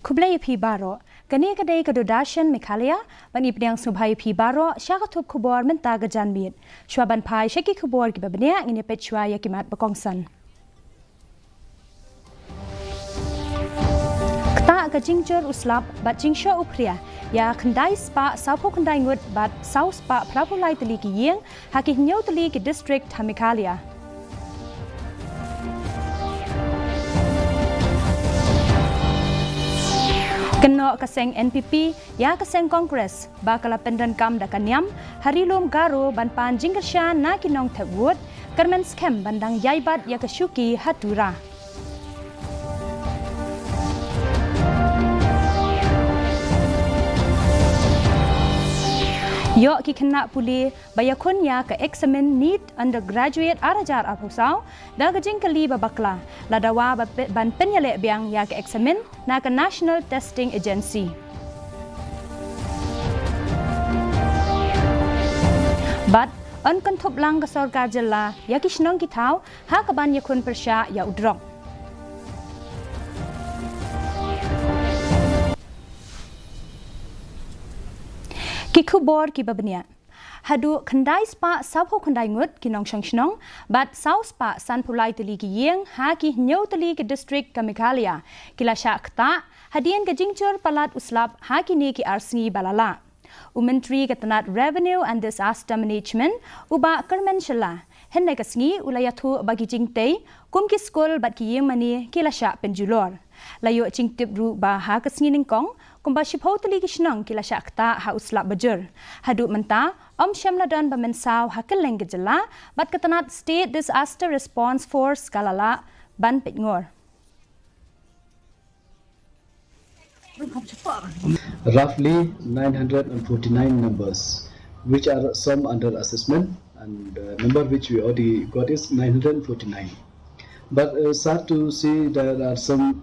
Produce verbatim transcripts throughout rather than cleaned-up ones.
Khublei ïa phi baroh. Kane ka dei ka Doordarshan Meghalaya, ban ïa pdiang sngewbha ïa phi baroh sha ka thup khubor mynta ka janmiet. Shuwa ban phai sha ki khubor kiba bniah, ngin ïa peit shuwa ïa ki mat ba kongsan. Ktah ka jingjur u slap bad jingshoh u phria ïa khyndai spah sawphew khyndai ngut bad saw spah phraphew lai tylli ki ïing ha ki hynñiew tylli ki district ha Meghalaya. Kynnoh ka seng N P P ïa ka seng Congress ba ka la pyndonkam da ka niam ha Ri Lum Garo ban pan jingkyrshan na ki nongthep vote, kyrmen skhem ban dang ïai bat ïa ka shuki ha Tura. Ïoh ki khynnah pule ba ïakhun ïa ka eksamin NEET Undergraduate ar hajar arphew saw da ka jingkylli ba bakla, la dawa ba pe-, ban pynïaleh biang ïa ka eksamin na ka National Testing Agency. Bad yn kynthup lang ka sorkar jylla ïa ki shnong ki thaw ha kaban ïakhun pyrshah ïa u drok. Ki khubor kiba bniah. Haduh khyndai spah sawphew khyndai ngut ki nongshong shnong bad saw spah sanphew lai tylli ki ïing ha ki hynñiew tylli ki district ka Meghalaya ki la shah ktah hadien ka jingjur palat u slap ha kine ki ar sngi ba la lah. U Myntri ka tnat Revenue and Disaster Management, u Bah Kyrmen Shylla, hynne ka sngi u la ïathuh ba ki jingtei kum ki skul bad ki ïing mane ki la shah pynjulor. La ïoh jingtip ruh ba ha ka sngi nyngkong kumba shiphew tylli ki shnong ki la shah ktah ha u slap ba jur. Haduh mynta ym shym la don ba mynsaw ha kylleng ka jylla, bad ka tnat State Disaster Response Force ka la lah ban peit ngor. Roughly nine hundred and forty-nine numbers, which are some under assessment, and uh, number which we already got is nine hundred forty-nine. But uh, sad to see, there are some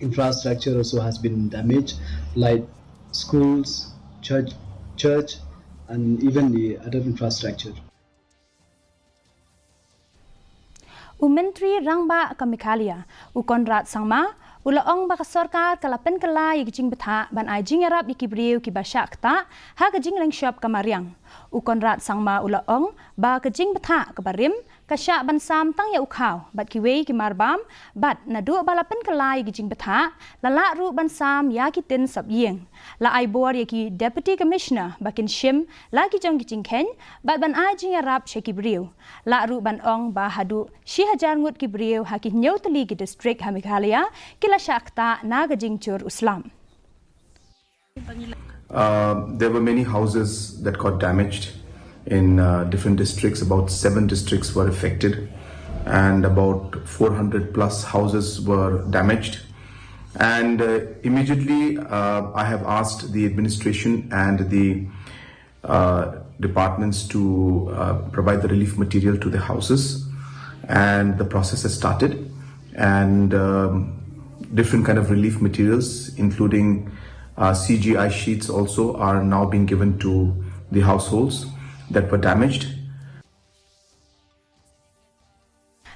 infrastructure also has been damaged, like schools, church, church, and even the other infrastructure. U Myntri Rangbah ka Meghalaya, u Conrad Sangma, u la ong ba ka sorkar ka la pynkylla ïa ka jingbthah ban ai jingïarap ïa ki briew kiba shah ktah ha ka jingleng shop ka mariang. U Conrad Sangma u la ong ba ka jingbthah kaba rim ka shah ban sam tang ïa u khaw bad kiwei ki marbam, bad naduh ba la pynkylla ïa ka jingbthah, la lah ruh ban sam ïa ki tin sop ïing. La ai bor ïa ki Deputy Commissioner ba kin shim la ki jong ki jingkheiñ bad ban ai jingïarap sha ki briew. Lah ruh ban ong ba haduh shi hajar ngut ki briew ha ki hynñiew tylli ki district ha Meghalaya ki la shah ktah na ka jingjur u slap. Uh, there were many houses that got damaged in uh, different districts. About seven districts were affected, and about four hundred plus houses were damaged. And uh, immediately, uh, I have asked the administration and the uh, departments to uh, provide the relief material to the houses, and the process has started. And um, different kind of relief materials, including uh, C G I sheets, also are now being given to the households that were damaged.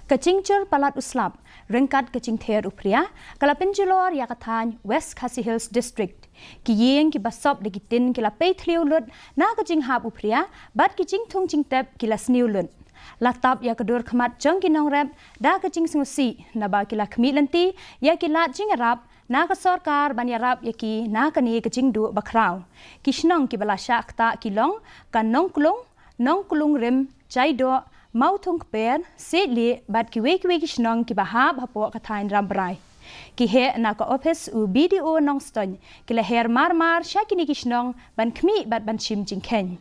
Ka jingjur palat u slap ryngkat ka jingther u phria ka la pynjulor ïa ka thaiñ West Khasi Hills District. Ki ïing kiba sop da ki tin ki la pei thliew lut na ka jinghap u phria bad ki jingthung jingtep ki la sniew lut. La tap ïa ka dur khmat jong ki nongrep da ka jingsngewsih naba ki la khmih lynti ïa ki lad jingïarap na ka sorkar ban ïarap ïa ki na kane ka jingduh bakhraw. Ki shnong kiba la shah ktah ki long ka Nongklung, Nongklung Rim, Jaidoh, Mawthung Kper, Siejlieh bad kiwei kiwei ki shnong kiba hap hapoh ka thaiñ Rambrai. Ki heh na ka ophis u B D O Nongstoiñ ki la her mar mar sha kine ki shnong ban khmih bad ban shim jingkheiñ.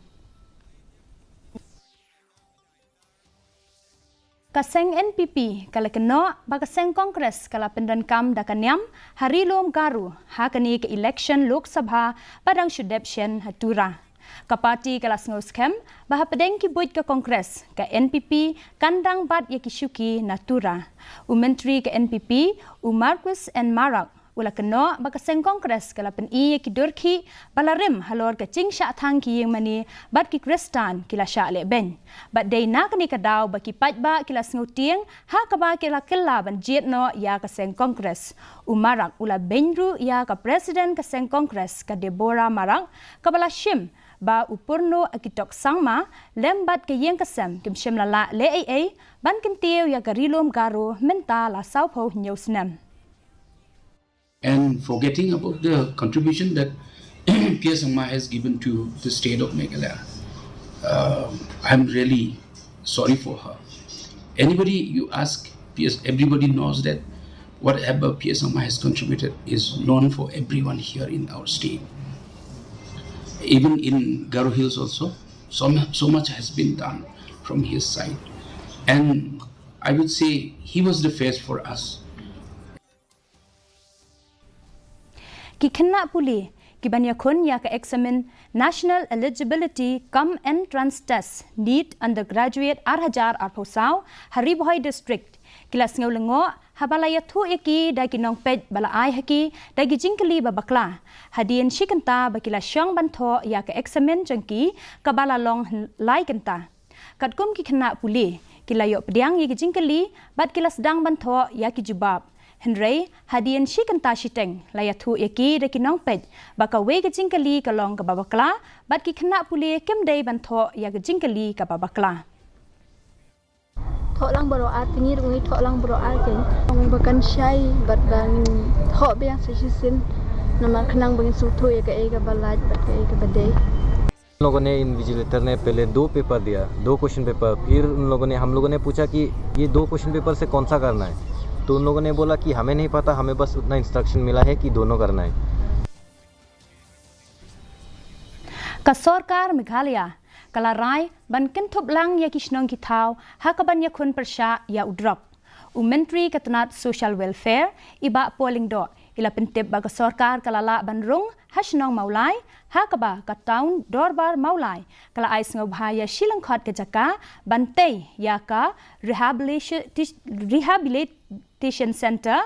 Ka seng N P P ka la kynnoh ba ka seng Congress ka la pyndonkam da ka niam ha Ri Lum Garo ha kane ka election Lok Sabha ba dang shu dep shen ha Tura. Ka party ka la sngewskhem ba hapdeng ki buit ka Congress, ka N P P kan dang bat ïa ki shuki na Tura. U Myntri ka N P P, u Marcuise N Marak, U la kynnoh ba ka seng Congress ka la pyni ïa ki dur khih ba la rim halor ka jingshah thang ki ïing mane bad ki Khristan ki la shah leh beiñ. Bad dei na kane ka daw ba ki paidbah ki la sngewtieng ha kaba ki la kylla ban jied noh ïa ka seng Congress. U Marak u la beiñ ruh ïa ka President ka seng Congress ka Deborah Marak kaba la shim ba u Purno Akitok Sangma lem bad ka ïing ka sem kim shym la lah leh ei ei ban kyntiew ïa ka Ri Lum Garo mynta la sawphew hynñiew snem. And forgetting about the contribution that P S Sangma has given to the state of Meghalaya. Uh, I'm really sorry for her. Anybody you ask, P S, everybody knows that whatever P S Sangma has contributed is known for everyone here in our state. Even in Garo Hills also, so, mu- so much has been done from his side. And I would say he was the face for us. Ki khynnah pule ki ban ïakhun ïa ka eksamin National Eligibility cum Entrance Test, NEET, Undergraduate ar hajar arphew saw ha Ri Bhoi District ki la sngew lyngngoh haba la ïathuh ïa ki da ki nongpeit ba la ai ha ki da ki jingkylli ba bakla hadien shi kynta ba ki la shong ban thoh ïa ka eksamin jong ki kaba la long lai kynta. Katkum ki khynnah pule ki la ïoh pdiang ïa ki jingkylli bad ki la sdang ban thoh ïa ki jubab. Hynrei hadien shi kynta shiteng la ïathuh ïa ki da ki nongpeit ba kawei ka jingkylli ka long kaba bakla bad ki khynnah pule kim dei ban thoh ïa ka jingkylli kaba bakla. Thoh lang baroh ar, te ngi ruh ngi thoh lang baroh ar keiñ. Ong ba kan shai bad ba ngin thoh biang sa shisien. Namar khnang ba ngin sngewthuh ïa kaei kaba lait bad kaei kaba dei. उन लोगों ने इन्विजिलेटर ने पहले दो पेपर दिया, दो क्वेश्चन पेपर। फिर उन लोगों ने, हम लोगों ने पूछा कि ये दो क्वेश्चन पेपर से कौन सा करना है, तो उन लोगों ने बोला कि हमें नहीं पता, हमें बस उतना इंस्ट्रक्शन मिला है कि दोनों करना है। Ka sorkar Meghalaya ka la rai ban kynthup lang ïa ki shnong ki thaw ha ka ban ïakhun pyrshah ïa u drok. U Myntri ka tnat Social Welfare, i Bah Paul Lyngdoh, i la pyntip ba ka sorkar ka la lah ban rung ha shnong Mawlai ha kaba ka Town Dorbar Mawlai ka la ai sngewbha ïa shi lyngkhot ka jaka ban tei ïa ka rehabilitation, rehabilitation centre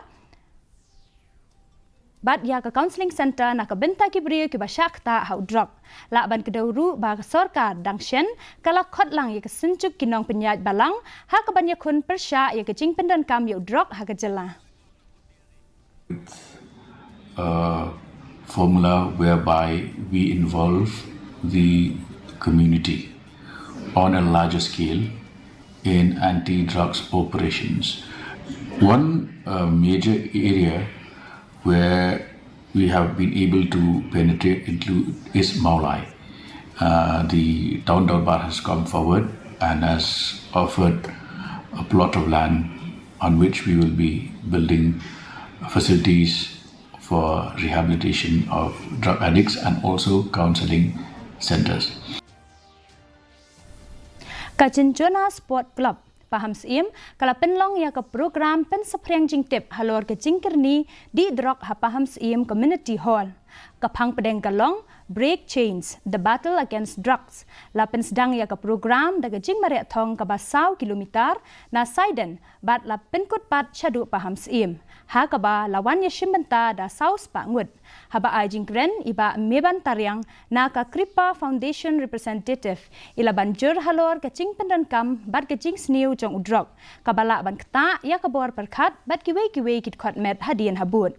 bad ïa ka counselling centre na ka bynta ki briew kiba shah ktah ha u drok. Lah ban kdew ruh ba ka sorkar dang shen ka la khot lang ïa ka synjuk ki nongpynïaid balang ha ka ban ïakhun pyrshah ïa ka jingpyndonkam ïa u drok ha ka jylla. A formula whereby we involve the community on a larger scale in anti-drugs operations. One uh, major area where we have been able to penetrate into is Mawlai. Uh, the town Dorbar has come forward and has offered a plot of land on which we will be building facilities for rehabilitation of drug addicts and also counseling centers. Ka Jinjona Sport Club Pahamsyiem ka la pynlong ïa ka program pynsaphriang jingtip halor ka jingkyrni dih drok ha Pahamsyiem Community Hall. Ka phang pdeng ka long Break Chains, The Battle Against Drugs. La pynsdang ïa ka program da ka jingmareh thong kaba saw kilometer na Saiden bad la pynkut pat shaduh Pahamsyiem, ha kaba la wan ïashim bynta da saw spah ngut. Haba ai jingkren i Bah Meban Tariang na ka Kripa Foundation Representative, i la ban jur halor ka jingpyndonkam bad ka jingsniew jong u drok kaba lah ban ktah ïa ka bor pyrkhat bad kiwei kiwei ki dkhot met hadien habud.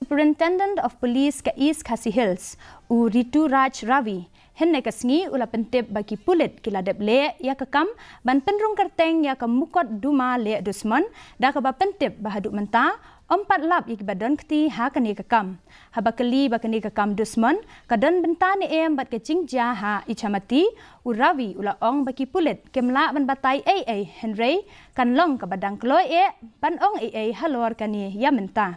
Superintendent of Police ka East Khasi Hills, u Rituraj Ravi, hynne ka sngi u la pyntip ba ki pulit ki la dep leh ïa ka kam ban pynrung kyrteng ïa ka Mukotduma leh dusmon, da kaba pyntip ba haduh mynta ym pat lap ïa kiba don kti ha kane ka kam. Haba kylli ba kane ka kam dusmon ka don bynta ne em bad ka jingjia ha Ichamati, u Ravi u la ong ba ki pulit kim lah ban batai ei ei, hynrei kan long kaba dang kloi eh ban ong ei ei halor kane ïa mynta.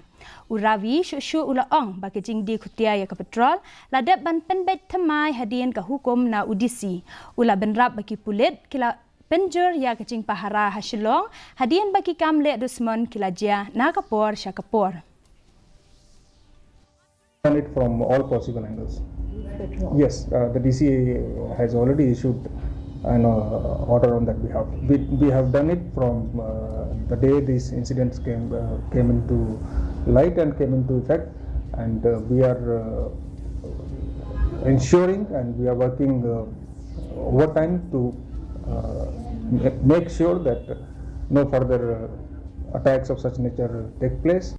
U Ravi shuh shuh u la ong ba ka jingdie khutia ïa ka petrol la dep ban pynbeit thymmai hadien ka hukum na u D C. U la bynrap ba ki pulit ki la pynjur ïa ka jingpahara ha Shillong hadien ba ki kam leh dusmon ki la jia na ka por sha ka por. Done it from all possible angles. Yes, uh, the D C has already issued An order on that behalf. We, we have done it from uh, the day these incidents came uh, came into light and came into effect, and uh, we are uh, ensuring and we are working uh, overtime to uh, ma- make sure that no further uh, attacks of such nature take place.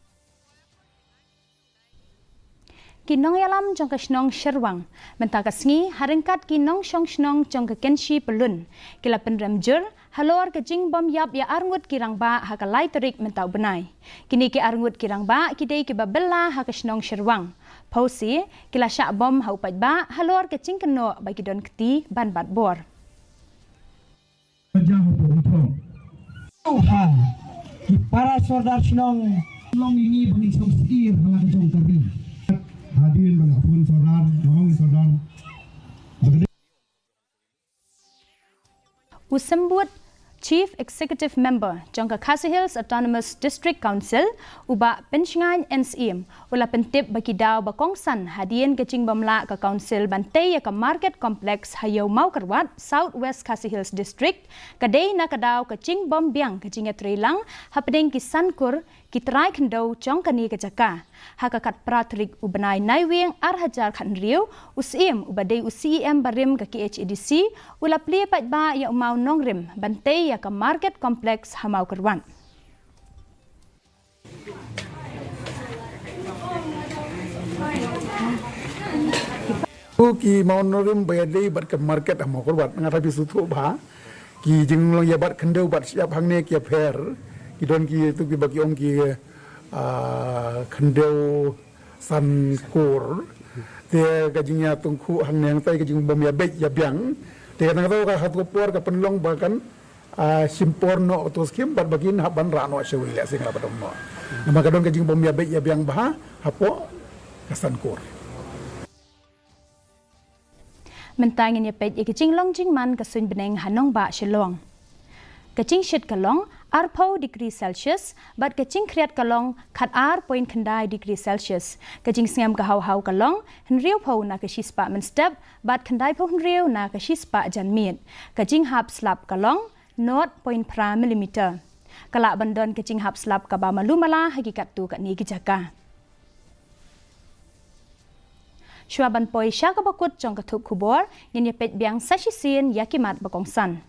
Ki nongïalam jong ka shnong Sherwang mynta ka sngi ha ryngkat ki nongshong shnong jong ka Kynshi Pyllun ki la pynrem jur halor ka jingbym ïap ïa arngut ki rangbah ha ka lai tarik mynta u bnai. Kine ki arngut ki rangbah ki dei kiba bylla ha ka shnong Sherwang. Phewse ki la shah bom ha u paidbah halor ka jingkynnoh ba ki don kti ban bat bor. Ka jia hapoh u thong. Oha, ki para sordar shnong. Long ini ba ngin song sir ha la ka jong ka ri. Hadien ba nga phone sordar, nga ong sordar. Ba ka dei. U Symbud Chief Executive Member jong ka Khasi Hills Autonomous District Council, u Bah Pynshngain N Syiem, u la pyntip ba ki daw ba kongsan hadien ka jingbym lah ka Council ban tei ïa ka Market Complex ha Ïew Mawkyrwat, South West Khasi Hills District, ka dei na ka daw ka jingbym biang ka jingïatreilang hapdeng ki san kur ki trai khyndew jong kane ka jaka. Ha ka khatphra tarik u bnai Naiwieng ar hajar khathynriew, u Syiem uba dei u C E M barim ka K H A D C, u la plie paidbah ïa u mawnongrim ban tei ïa ka Market Complex ha Mawkyrwat. Ki mawnongrim ba ïadei bad ka market ha Mawkyrwat, nga tharai phi sngewthuh bha. Ki jinglong ïa bat khyndew bat shyiap hangne ki ïapher. Ki don ki tu kiba ki ong ki khyndew san kur. Te ka jingïatyngkhuh hangne hangtai ka jingbym ïabeit ïabiang. Te kata ka por ka pynlong ba kan shim por noh tu skim bad ba kin hap ban rah noh sha wi leh sing la ba dong noh. Namar ka don ka jingbym ïabeit ïabiang bha hapoh ka san kur. Mynta ngin ïa peit ïa ka jinglong jingman ka suiñ bneng ha nongbah Shillong. Ka jingshit ka long arphew degree Celsius bad ka jingkhriat ka long khatar point khyndai degree Celsius. Ka jingsngem ka haw haw ka long hynriewphew na ka shispah mynstep bad khyndaiphew hynriew na ka shispah janmiet. Ka jinghap slap ka long nought point phra millimeter. Ka lah ban don ka jinghap slap kaba malu mala ha ki katto katne ki jaka. Shuwa ban poi sha kaba kut jong ka thup khubor, ngin ïa peit biang sa shisien ïa ki mat ba kongsan.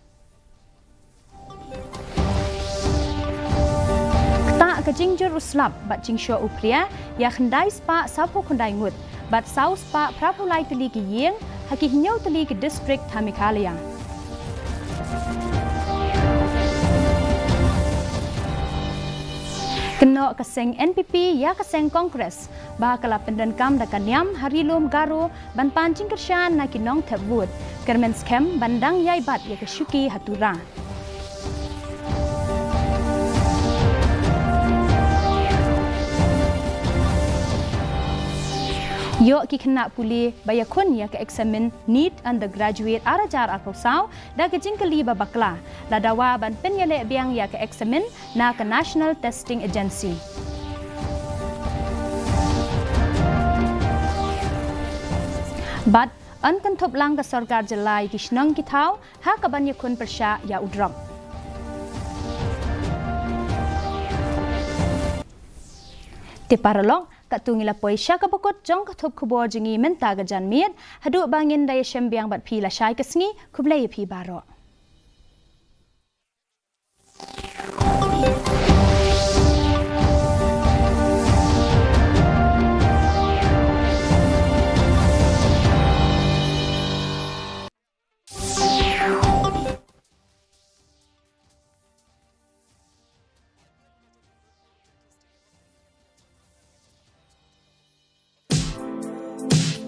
Ktah ka jingjur u slap bad jingshoh u phria ïa khyndai spah sawphew khyndai ngut bad saw spah phraphew lai tylli ki ïing ha ki hynñiew tylli ki district ha Meghalaya. Kynnoh ka seng N P P ïa ka seng Congress ba ka la pyndonkam da ka niam ha Ri Lum Garo ban pan jingkyrshan na ki nongthep vote. Kyrmen skhem ban dang ïai bat ïa ka shuki ha Tura. Ïoh ki khynnah pule ba ïakhun ïa ka eksamin NEET Undergraduate ar hajar arphew saw da ka jingkylli ba bakla, la dawa ban pynïaleh biang ïa ka eksamin na ka National Testing Agency. Bad yn kynthup lang ka sorkar jylla ïa ki shnong ki thaw ha kaban ïakhun pyrshah ïa u drok. Te paralok, katto ngi la poi sha kaba kut jong ka thup khubor jong ngi mynta ka janmiet, haduh ba ngin da ïashem biang bad phi lashai ka sngi, khublei ïa phi baroh.